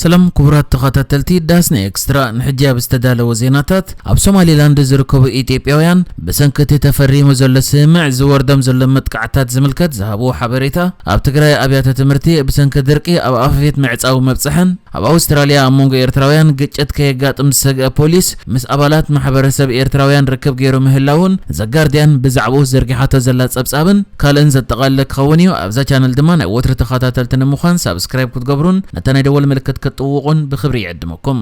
ሰላም ክቡራት ተኸታተልቲ ዳስና ኤክስትራ፣ ንሕጂ ኣብ ዝተዳለወ ዜናታት፣ ኣብ ሶማሊላንድ ዝርከቡ ኢትዮጵያውያን ብሰንኪ እቲ ተፈሪሙ ዘሎ ስምምዕ ዝወርዶም ዘሎ መጥቃዕትታት ዝምልከት ዝሃብዎ ሓበሬታ፣ ኣብ ትግራይ ኣብያተ ትምህርቲ ብሰንኪ ድርቂ ኣብ ኣፋፌት ምዕጻው መብጽሐን፣ ኣብ ኣውስትራልያ ኣብ መንጎ ኤርትራውያን ግጭት ከየጋጥም ዝሰግአ ፖሊስ ምስ ኣባላት ማሕበረሰብ ኤርትራውያን ርክብ ገይሩ ምህላውን ዘጋርድያን ብዛዕባኡ ዘርጊሓቶ ዘላ ጸብጻብን ካልእን ዘጠቓለለ ክኸውን እዩ። ኣብዛ ቻነል ድማ ናይ ወትሪ ተኸታተልቲ ንምዃን ሳብስክራይብ ክትገብሩን ነታ ናይ ደወል ምልክት ክትጥውቑን ብኽብሪ ይዕድመኩም።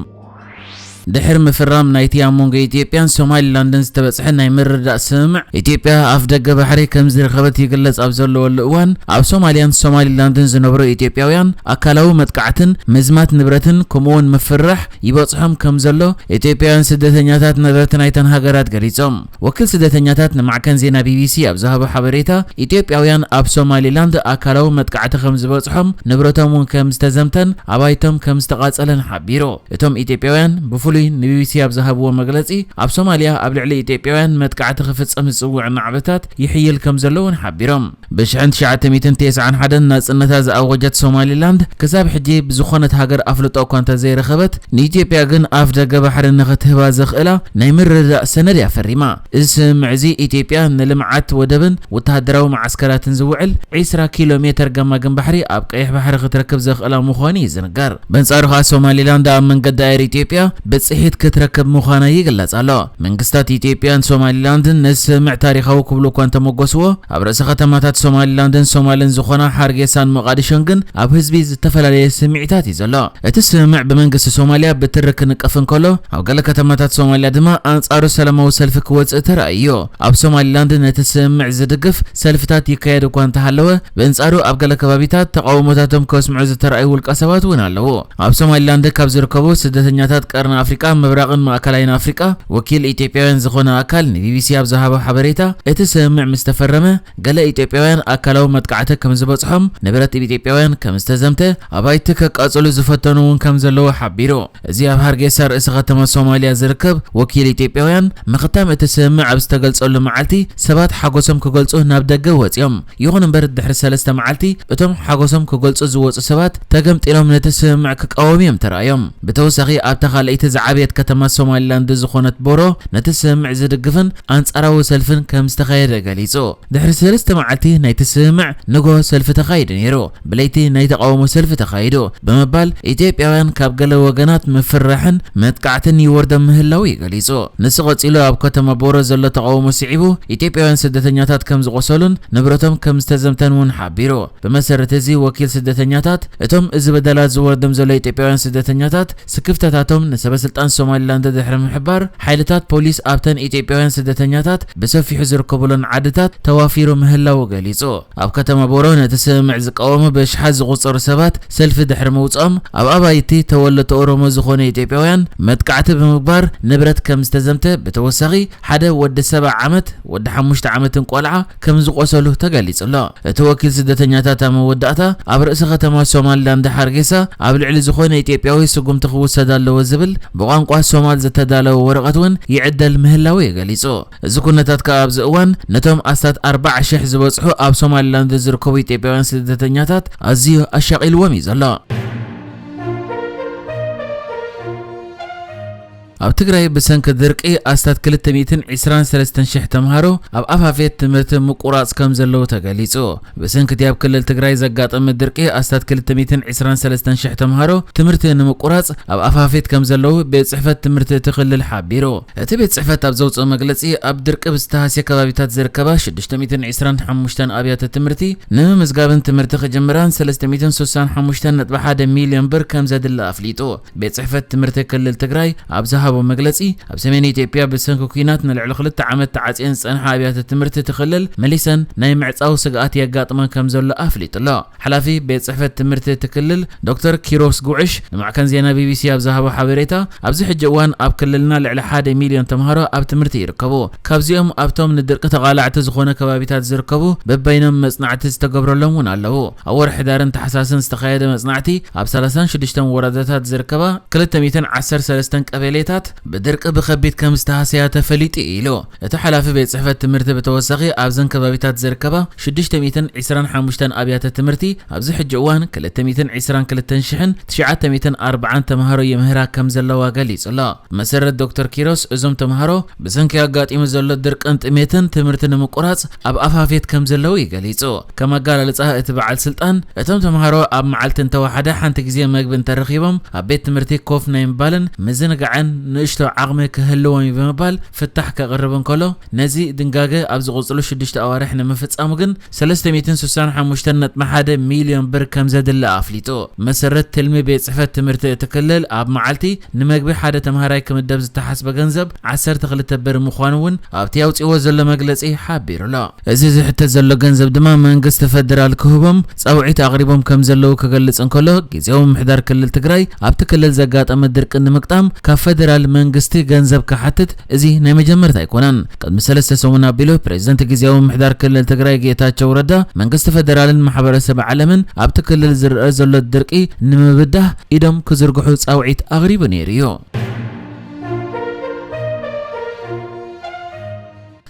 ድሕሪ ምፍራም ናይቲ ኣብ መንጎ ኢትዮጵያን ሶማሊላንድን ዝተበጽሐ ናይ ምርድዳእ ስምምዕ፣ ኢትዮጵያ ኣፍ ደገ ባሕሪ ከም ዝረኸበት ይግለጽ ኣብ ዘለወሉ እዋን፣ ኣብ ሶማልያን ሶማሊላንድን ዝነብሩ ኢትዮጵያውያን ኣካላዊ መጥቃዕትን ምዝማት ንብረትን ከምኡውን ምፍርራሕ ይበጽሖም ከም ዘሎ ኢትዮጵያውያን ስደተኛታት ነበርቲ ናይተን ሃገራት ገሊጾም። ወኪል ስደተኛታት ንማዕከን ዜና ቢቢሲ ኣብ ዝሃቦ ሓበሬታ፣ ኢትዮጵያውያን ኣብ ሶማሊላንድ ኣካላዊ መጥቃዕቲ ከም ዝበጽሖም፣ ንብረቶም እውን ከም ዝተዘምተን ኣባይቶም ከም ዝተቓጸለን ሓቢሩ። እቶም ኢትዮጵያውያን ብፍሉይ ንቢቢሲ ኣብ ዝሃብዎ መግለጺ፣ ኣብ ሶማልያ ኣብ ልዕሊ ኢትዮጵያውያን መጥቃዕቲ ክፍጸም ዝጽውዕ ናዕብታት ይሕይል ከም ዘሎ እውን ሓቢሮም። ብሽሕን ትሽዓተ ሚእትን ተስዓን ሓደን ናጽነታ ዝኣወጀት ሶማሊላንድ፣ ክሳብ ሕጂ ብዝኾነት ሃገር ኣፍልጦ እኳ እንተዘይረኸበት፣ ንኢትዮጵያ ግን ኣፍ ደገ ባሕሪ ንኽትህባ ዘኽእላ ናይ ምርድዳእ ሰነድ እያ ፈሪማ። እዚ ስምምዕ እዚ፣ ኢትዮጵያ ንልምዓት ወደብን ወተሃደራዊ መዓስከራትን ዝውዕል ዒስራ ኪሎ ሜተር ገማግም ባሕሪ ኣብ ቀይሕ ባሕሪ ክትረክብ ዘኽእላ ምዃኑ እዩ ዝንገር። በንጻሩ ከኣ፣ ሶማሊላንድ ኣብ መንገዲ ኣየር ኢትዮጵያ ብጽሒት ክትረክብ ምዃና ይግለጽ ኣሎ። መንግስታት ኢትዮጵያን ሶማሊላንድን ነዚ ስምምዕ ታሪኻዊ ክብሉ እኳ እንተመጎስዎ፣ ኣብ ርእሰ ከተማታት ሶማሊላንድን ሶማልን ዝኾና ሓርጌሳን ሞቓዲሾን ግን ኣብ ህዝቢ ዝተፈላለየ ስምዒታት እዩ ዘሎ። እቲ ስምምዕ ብመንግስቲ ሶማልያ ብትሪ ክንቀፍ እንከሎ፣ ኣብ ገለ ከተማታት ሶማልያ ድማ ኣንጻሩ ሰላማዊ ሰልፊ ክወጽእ ተራእዩ። ኣብ ሶማሊላንድ ነቲ ስምምዕ ዝድግፍ ሰልፍታት ይካየድ እኳ እንተሃለወ፣ ብእንጻሩ ኣብ ገለ ከባቢታት ተቓውሞታቶም ከስምዑ ዝተራእዩ ውልቀ ሰባት እውን ኣለዉ። ኣብ ሶማሊላንድ ካብ ዝርከቡ ስደተኛታት ቀርኒ ኣፍሪቃ፣ ምብራቕን ማእከላይን ኣፍሪቃ ወኪል ኢትዮጵያውያን ዝኾነ ኣካል ንቢቢሲ ኣብ ዝሃቦ ሓበሬታ፣ እቲ ስምምዕ ምስ ተፈረመ፣ ገለ ኢትዮጵያውያን ኣካላዊ መጥቃዕቲ ከም ዝበጽሖም፣ ንብረት ኢትዮጵያውያን ከም ዝተዘምተ፣ ኣባይቲ ከቃጽሉ ዝፈተኑ እውን ከም ዘለዉ ሓቢሩ። እዚ ኣብ ሃርጌሳ ርእሰ ከተማ ሶማልያ ዝርከብ ወኪል ኢትዮጵያውያን፣ ምኽታም እቲ ስምምዕ ኣብ ዝተገልጸሉ መዓልቲ ሰባት ሓጎሶም ክገልጹ ናብ ደገ ወጺኦም። ይኹን እምበር፣ ድሕሪ ሰለስተ መዓልቲ እቶም ሓጎሶም ክገልጹ ዝወጹ ሰባት ተገምጢሎም ነቲ ስምምዕ ክቃወሙ እዮም ተራእዮም። ብተወሳኺ፣ ኣብታ ካልኣይቲ ዝዓበየት ከተማ ሶማሊላንድ ዝኾነት ቦሮ ነቲ ስምምዕ ዝድግፍን ኣንጻራዊ ሰልፍን ከም ዝተኻየደ ገሊጹ። ድሕሪ ሰለስተ መዓልቲ ናይቲ ስምምዕ ንግሆ ሰልፊ ተኻይዱ ነይሩ፣ ብለይቲ ናይ ተቓውሞ ሰልፊ ተኻይዱ ብምባል ኢትዮጵያውያን ካብ ገለ ወገናት ምፍርራሕን መጥቃዕትን ይወርዶም ምህላው እዩ ገሊጹ። ንሱ ቀጺሉ ኣብ ከተማ ቦሮ ዘሎ ተቓውሞ ስዒቡ ኢትዮጵያውያን ስደተኛታት ከም ዝቖሰሉን ንብረቶም ከም ዝተዘምተን እውን ሓቢሩ። ብመሰረት እዚ ወኪል ስደተኛታት፣ እቶም እዚ በደላት ዝወርዶም ዘሎ ኢትዮጵያውያን ስደተኛታት ስክፍተታቶም ንሰበ ስልጣን ሶማሊላንድ ድሕሪ ምሕባር፣ ሓይልታት ፖሊስ ኣብተን ኢትዮጵያውያን ስደተኛታት ብሰፊሑ ዝርከቡለን ዓድታት ተዋፊሩ ምህላው ገሊጹ። ኣብ ከተማ ቦሮ ነቲ ስምምዕ ዝቃወሙ ብኣሽሓት ዝቑጸሩ ሰባት ሰልፊ ድሕሪ ምውጽኦም፣ ኣብ ኣባይቲ ተወለድቲ ኦሮሞ ዝኾኑ ኢትዮጵያውያን መጥቃዕቲ ብምግባር ንብረት ከም ዝተዘምተ፣ ብተወሳኺ ሓደ ወዲ ሰብዓ ዓመት፣ ወዲ ሓሙሽተ ዓመትን ቆልዓ ከም ዝቖሰሉ ተገሊጹ ኣሎ። እቲ ወኪል ስደተኛታት ኣብ መወዳእታ፣ ኣብ ርእሲ ከተማ ሶማሊላንድ ሓርጌሳ ኣብ ልዕሊ ዝኾነ ኢትዮጵያዊ ስጉምቲ ክውሰድ ኣለዎ ዝብል ብቋንቋ ሶማል ዝተዳለወ ወረቐት እውን ይዕደል ምህላው እዩ ገሊጹ። እዚ ኩነታት ከኣ ኣብዚ እዋን ነቶም ኣስታት ኣርባዓ ሽሕ ዝበጽሑ ኣብ ሶማሊላንድ ዝርከቡ ኢትዮጵያውያን ስደተኛታት ኣዝዩ ኣሻቒልዎም እዩ ዘሎ። ኣብ ትግራይ ብሰንኪ ድርቂ ኣስታት ክልተ ሚእትን ዕስራን ሰለስተን ሽሕ ተምሃሮ ኣብ ኣፋፌት ትምህርቲ ምቁራጽ ከም ዘለዉ ተገሊጹ። ብሰንኪ እቲ ኣብ ክልል ትግራይ ዘጋጠመ ድርቂ ኣስታት ክልተ ሚእትን ዕስራን ሰለስተን ሽሕ ተምሃሮ ትምህርቲ ንምቁራጽ ኣብ ኣፋፌት ከም ዘለዉ ቤት ጽሕፈት ትምህርቲ እቲ ክልል ሓቢሩ። እቲ ቤት ጽሕፈት ኣብ ዘውጽኦ መግለጺ፣ ኣብ ድርቂ ብዝተሃስየ ከባቢታት ዝርከባ ሽዱሽተ ሚእትን ዕስራን ሓሙሽተን ኣብያተ ትምህርቲ ንምምዝጋብን ትምህርቲ ክጅምራን ሰለስተ ሚእትን ስሳን ሓሙሽተን ነጥቢ ሓደ ሚልዮን ብር ከም ዘድሊ ኣፍሊጡ። ቤት ጽሕፈት ትምህርቲ ክልል ትግራይ ኣብ ዝሃቦ መግለጺ፣ ኣብ ሰሜን ኢትዮጵያ ብሰንኪ ኲናት ንልዕሊ ክልተ ዓመት ተዓጽየን ዝጸንሓ ኣብያተ ትምህርቲ እቲ ክልል መሊሰን ናይ ምዕጻው ስግኣት የጋጥመን ከም ዘሎ ኣፍሊጡ ኣሎ። ሓላፊ ቤት ጽሕፈት ትምህርቲ እቲ ክልል ዶክተር ኪሮስ ጉዕሽ ንማዕከን ዜና ቢቢሲ ኣብ ዝሃቦ ሓበሬታ፣ ኣብዚ ሕጂ እዋን ኣብ ክልልና ልዕሊ ሓደ ሚልዮን ተምሃሮ ኣብ ትምህርቲ ይርከቡ። ካብዚኦም ኣብቶም ንድርቂ ተቓላዕቲ ዝኾነ ከባቢታት ዝርከቡ በበይኖም መጽናዕቲ ዝተገብረሎም እውን ኣለዉ። ኣብ ወርሒ ሕዳርን ታሕሳስን ዝተኻየደ መጽናዕቲ ኣብ ሰላሳን ሽዱሽተን ወረዳታት ዝርከባ ክልተ ሚእትን ዓሰርተ ሰለስተን ቀበሌታት ብድርቂ ብኸቢድ ከም ዝተሃሰያ ተፈሊጡ ኢሉ። እቲ ሓላፊ ቤት ጽሕፈት ትምህርቲ ብተወሳኺ ኣብዘን ከባቢታት ዝርከባ ሽዱሽተ ሚእትን ዕስራን ሓሙሽተን ኣብያተ ትምህርቲ ኣብዚ ሕጂ እዋን ክልተ ሚእትን ዕስራን ክልተን ሽሕን ትሽዓተ ሚእትን ኣርባዓን ተምሃሮ ይምህራ ከም ዘለዋ ገሊጹ ኣሎ። ብመሰረት ዶክተር ኪሮስ፣ እዞም ተምሃሮ ብሰንኪ ኣጋጢሙ ዘሎ ድርቅን ጥሜትን ትምህርቲ ንምቁራጽ ኣብ ኣፋፌት ከም ዘለዉ እዩ ገሊጹ። ከም ኣገላልጻ እቲ በዓል ስልጣን፣ እቶም ተምሃሮ ኣብ መዓልቲ እንተወሓደ ሓንቲ ግዜ መግቢ እንተረኺቦም ኣብ ቤት ትምህርቲ ኮፍ ናይ ምባልን ምዝንጋዕን ንእሽቶ ዓቕሚ ክህልዎም እዩ ብምባል ፍታሕ ከቕርብ እንከሎ፣ ነዚ ድንጋገ ኣብ ዝቕጽሉ ሽዱሽተ ኣዋርሕ ንምፍጻሙ ግን ሰለስተ ሚእትን ስሳን ሓሙሽተን ነጥቢ ሓደ ሚልዮን ብር ከም ዘድሊ ኣፍሊጡ። መሰረት ትልሚ ቤት ጽሕፈት ትምህርቲ እቲ ክልል ኣብ መዓልቲ ንመግቢ ሓደ ተምሃራይ ክምደብ ዝተሓስበ ገንዘብ ዓሰርተ ክልተ ብር ምዃኑ እውን ኣብቲ ኣውጺዎ ዘሎ መግለጺ ሓቢሩ ኣሎ። እዚ ዝሕተት ዘሎ ገንዘብ ድማ መንግስቲ ፈደራል ክህቦም ጻውዒት ኣቕሪቦም ከም ዘለዉ ክገልጽ እንከሎ፣ ግዜያዊ ምምሕዳር ክልል ትግራይ ኣብቲ ክልል ዘጋጠመ ድርቂ ንምግጣም ካብ ፈደራል መንግስቲ ገንዘብ ክሓትት እዚ ናይ መጀመርታ ኣይኮነን። ቅድሚ ሰለስተ ሰሙን ኣቢሉ ፕሬዝደንት ግዜያዊ ምምሕዳር ክልል ትግራይ ጌታቸው ረዳ መንግስቲ ፈደራልን ማሕበረሰብ ዓለምን ኣብቲ ክልል ዝረአ ዘሎ ድርቂ ንምብዳህ ኢዶም ክዝርግሑ ጻውዒት ኣቕሪቡ ነይሩ እዩ።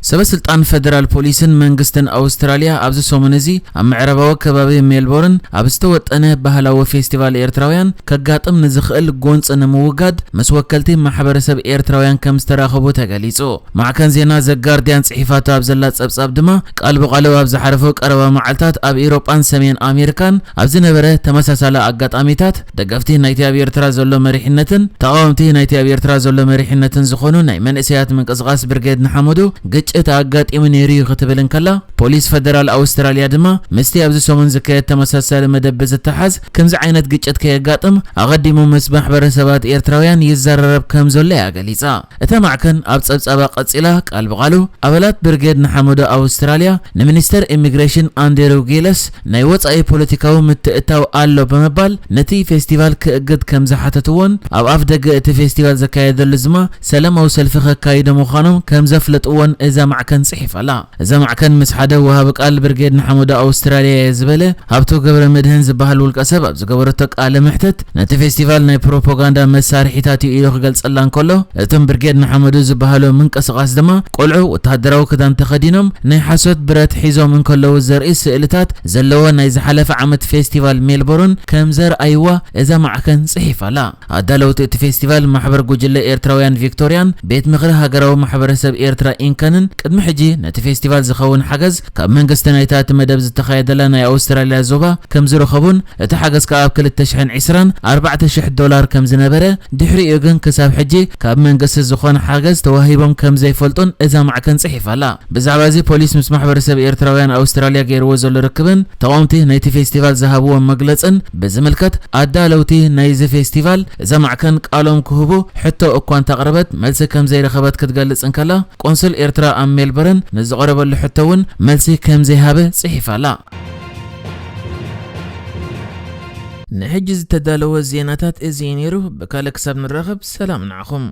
ሰበ ስልጣን ፈደራል ፖሊስን መንግስትን ኣውስትራልያ ኣብዚ ሰሙን እዚ ኣብ ምዕራባዊ ከባቢ ሜልቦርን ኣብ ዝተወጠነ ባህላዊ ፌስቲቫል ኤርትራውያን ከጋጥም ንዝኽእል ጎንፂ ንምውጋድ ምስ ወከልቲ ማሕበረሰብ ኤርትራውያን ከም ዝተራኸቡ ተገሊጹ። ማዕከን ዜና ዘጋርዲያን ጽሒፋቶ ኣብ ዘላ ጸብጻብ ድማ፣ ቃል ብቓሉ ኣብ ዝሓለፉ ቀረባ መዓልታት ኣብ ኤውሮጳን ሰሜን ኣሜሪካን ኣብ ዝነበረ ተመሳሳሊ ኣጋጣሚታት፣ ደገፍቲ ናይቲ ኣብ ኤርትራ ዘሎ መሪሕነትን ተቓወምቲ ናይቲ ኣብ ኤርትራ ዘሎ መሪሕነትን ዝኾኑ ናይ መንእሰያት ምንቅስቓስ ብርጌድ ንሓመዱ ግጭት ኣጋጢሙ ነይሩ እዩ ክትብል እንከላ፣ ፖሊስ ፈደራል ኣውስትራልያ ድማ ምስቲ ኣብዚ ሰሙን ዝካየድ ተመሳሳሊ መደብ ብዝተሓዝ ከምዚ ዓይነት ግጭት ከየጋጥም ኣቐዲሙ ምስ ማሕበረሰባት ኤርትራውያን ይዘራረብ ከም ዘሎ እያ ገሊጻ። እታ ማዕከን ኣብ ጸብጻባ ቀጺላ ቃል ብቓሉ፣ ኣባላት ብርጌድ ንሓመዱ ኣውስትራልያ ንሚኒስተር ኢሚግሬሽን ኣንድሪው ጊለስ ናይ ወጻኢ ፖለቲካዊ ምትእትታው ኣሎ ብምባል ነቲ ፌስቲቫል ክእግድ ከም ዝሓተትዎን ኣብ ኣፍ ደገ እቲ ፌስቲቫል ዘካየደሉ ድማ ሰላማዊ ሰልፊ ከካይዱ ምዃኖም ከም ዘፍለጥዎን እዛ ማዕከን ጽሒፋ ኣላ። እዛ ማዕከን ምስ ሓደ ወሃቢ ቃል ብርጌድ ንሓመዱ ኣውስትራልያ እየ ዝበለ ሃብቱ ገብረ መድህን ዝበሃል ውልቀ ሰብ ኣብ ዝገበረቶ ቃለ መሕተት፣ ነቲ ፌስቲቫል ናይ ፕሮፓጋንዳ መሳርሒታት እዩ ኢሉ ክገልጸላ እንከሎ፣ እቶም ብርጌድ ንሓመዱ ዝበሃሉ ምንቅስቓስ ድማ ቆልዑ ወተሃደራዊ ክዳን ተኸዲኖም ናይ ሓሶት ብረት ሒዞም እንከለዉ ዘርኢ ስእልታት ዘለዎ ናይ ዝሓለፈ ዓመት ፌስቲቫል ሜልቦርን ከም ዘርኣይዋ እዛ ማዕከን ጽሒፋ ኣላ። ኣዳለውቲ እቲ ፌስቲቫል ማሕበር ጉጅለ ኤርትራውያን ቪክቶርያን ቤት ምኽሪ ሃገራዊ ማሕበረሰብ ኤርትራ ኢንከንን ቅድሚ ሕጂ ነቲ ፌስቲቫል ዝኸውን ሓገዝ ካብ መንግስቲ ናይታ እቲ መደብ ዝተኻየደላ ናይ ኣውስትራልያ ዞባ ከም ዝረኸቡን እቲ ሓገዝ ከኣ ኣብ ክልተ ሽሕን ዕስራን ኣርባዕተ ሽሕ ዶላር ከም ዝነበረ፣ ድሕሪኡ ግን ክሳብ ሕጂ ካብ መንግስቲ ዝኾነ ሓገዝ ተዋሂቦም ከም ዘይፈልጡን እዛ ማዕከን ጽሒፋ ኣላ። ብዛዕባ እዚ ፖሊስ ምስ ማሕበረሰብ ኤርትራውያን ኣውስትራልያ ገይርዎ ዘሎ ርክብን ተቓወምቲ ናይቲ ፌስቲቫል ዝሃብዎ መግለጽን ብዝምልከት ኣዳለውቲ ናይዚ ፌስቲቫል እዛ ማዕከን ቃሎም ክህቡ ሕቶ እኳ እንተቕረበት መልሲ ከም ዘይረኸበት ክትገልጽ እንከላ፣ ቆንስል ኤርትራ ኣብ ሜልበርን ንዝቐረበሉ ሕቶ እውን መልሲ ከም ዘይሃበ ጽሒፋ ኣላ። ንሕጂ ዝተዳለወ ዜናታት እዚ እዩ ነይሩ። ብካልእ ክሳብ ንራኸብ ሰላም ንዓኹም።